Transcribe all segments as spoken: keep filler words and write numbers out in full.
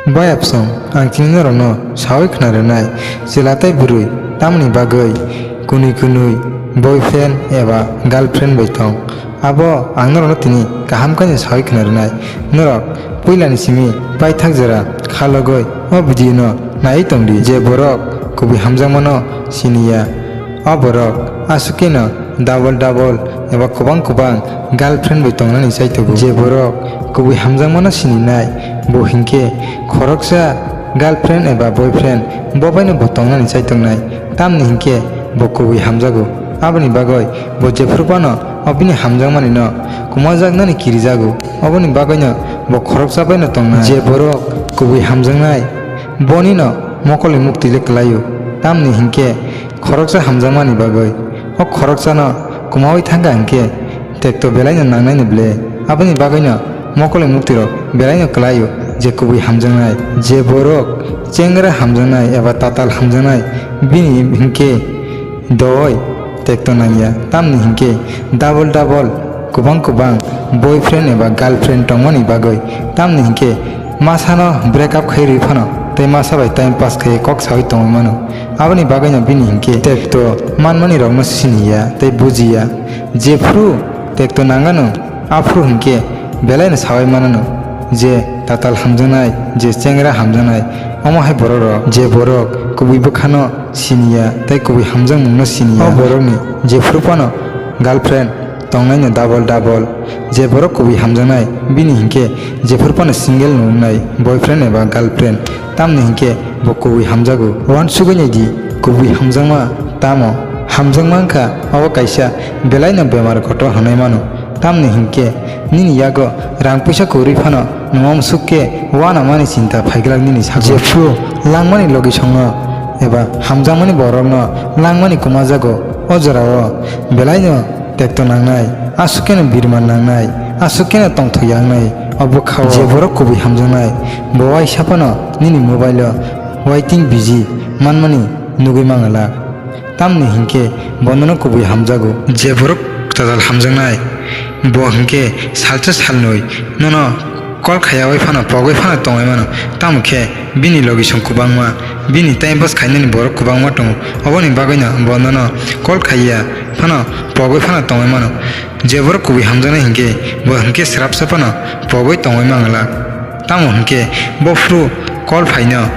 Bayapsong, ang tini norokno sawi khna rwnai, chwla tei bwrwi tamni bagwi kwnwi kwnwi boyfriend eba girlfriend bai tong, abo ang norokno tini kaham khe sawi khna rwnai. Norok puilani simi paithak jora khalogwi o video no naiwi tongdi, je borok kubui hamjakmano siniya. O borok aswk kheno double double eba kwbang kwbang girlfriend bai tongnani chaitogo. Je borok kubui hamjakmano sininai, bo hinkhe khoroksa girlfriend eba boyfriend bo baino bo tongnani chaitongnai, tamni hinkhe bo kubui hamjago. Aboni bagwi bo jephru phano o bini hamjakmanino kumajaknani kirijago, oboni bagwino bo khoroksa baino tongnai. Je borok kubui hamjaknai, bonino mokolni mukti le kwlaio, tamni hinkhe khoroksa hamjakmani bagwi. O khoroksano kumaui thangkha hinkhe tekto belaino nangnaino ble. Aboni bagwino mokolni muktirok belaino kwlaio je kubui hamjaknai. Je borok chengra hamjaknai eba tatal hamjaknai, bini hinkhe doi tekto nangya, tamni hinkhe double double kwbang kwbang boyfriend eba girlfriend tongmani bagwi, tamni hinkhe masano break up khai rwi phano tei masa bai time pass khai kok sawi tongwi mano. Aboni bagwino bini hinkhe tekto manmani rokno siniya tei bujiya. Jephru tekto nangano, aphru hinkhe belaino sawi manano je tatal hamjaknai, je chengra hamjaknai. Omo hai borok rok, je borok kubui bwkhano siniya tei kubui hamjakmungno siniya, o borokni jephru phano girlfriend tongnaino double double. Je borok kubui hamjaknai, bini hinkhe jephru phano single nuknai boyfriend eba girlfriend, tamni hinkhe bo kubui hamjago. Uansugwi naidi, kubui hamjakma tamo? Hamjakma wngkha obo kaisa belaino bemar kotor hwnwi mano, tamni hinkhe nini yago rang puisa kwrwi phano nwng amsuk khe uanamani chinta phaiglak nini sago. Jephru langmani logisongno eba hamjakmani borokno langmani kumajago, o jorao belaino tekto nangnai, aswk kheno birman nangnai, aswk kheno tongthok yangnai o bwkhao. Je borok kubui hamjaknai, bo waisa phano nini mobile-o waiting busy manmani nugwi mangalak. Tamni hinkhe bo nono kubui hamjago. Je borok tatal hamjaknai, bo hinkhe salsa salnwi nono call khaiyaui phano pogwi phano tongwi mano. Tamo khe bini logisong kwbangma, bini time pass khainani borok kwbangma tongo. Oboni bagwino bo nono call khaiya phano pogwi phano tongwi mano. Je borok kubui hamjaknai hinkhe bo hinkhe srapsa phano pogwi tongwi manglak. Tamo hinkhe bophru call phaino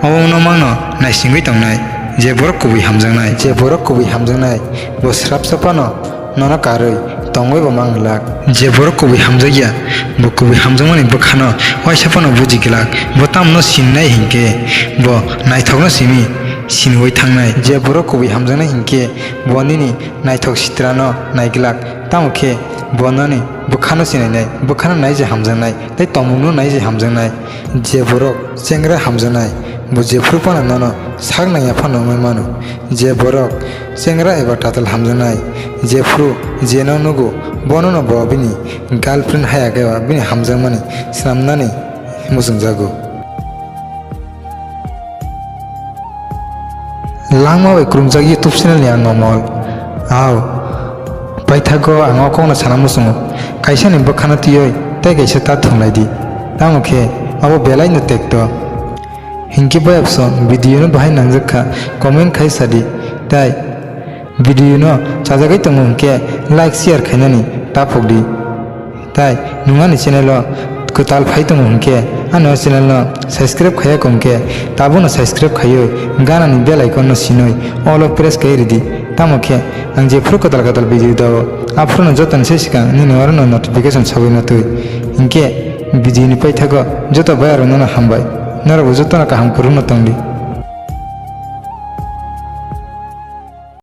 obono mangno naisingwi tongnai. Je borok kubui hamjaknai, je borok kubui hamjaknai, bo srapsa phano nono karwi tongwi bo manglak. Je borok kubui hamjakya, bo kubui hamjakmani bwkhano waisa phano buji glak. Bo tamno sinnai hinkhe bo naithokno simi siniui thangnai. Je borok kubui hamjaknai hinkhe bo nini naithok sitrano naiglak. Tamo khe bo noni bwkhano sinainai, bwkhano nai je hamjaknai, tei tongmungno nai je hamjaknai. Je borok chengra hamjaknai, bo jephru phano nono sak nangya phano wngwi mano. Je borok chengra eba tatal hamjaknai, jephru jeno nugo, bonono bo bini girlfriend haya khe ba bini hamjakmani swnamnani muchungjago. Langma bai kwrwngjak YouTube channel ni ang Omol. Aw, paithago ang o kokno sana muchungo. Kaisa ni bwkhano twiwi tei kaisa ta thwnglaidi. Tamo khe abo belai no tekto. Hinkhe bayapsong video no bahai nangjak kha comment khai sadi. Tai video no chajagwi tongo hinkhe like share khainani ta phokdi. Tai nwng ani channel o kwtal phai tongo hinkhe, ani o channel no subscribe khaiya kho hinkhe, tabukno subscribe khaiwi ganani bell icon no sinwi all o press khai ridi. Tamo khe ang jephru kwtal kwtal video dao, aphuru no jotoni sai swkang nini oro no notification sogwi no twi. Hinkhe video ni paithago joto bayarok no hambai, norok bo joto no kaham kwrwngno tongdi.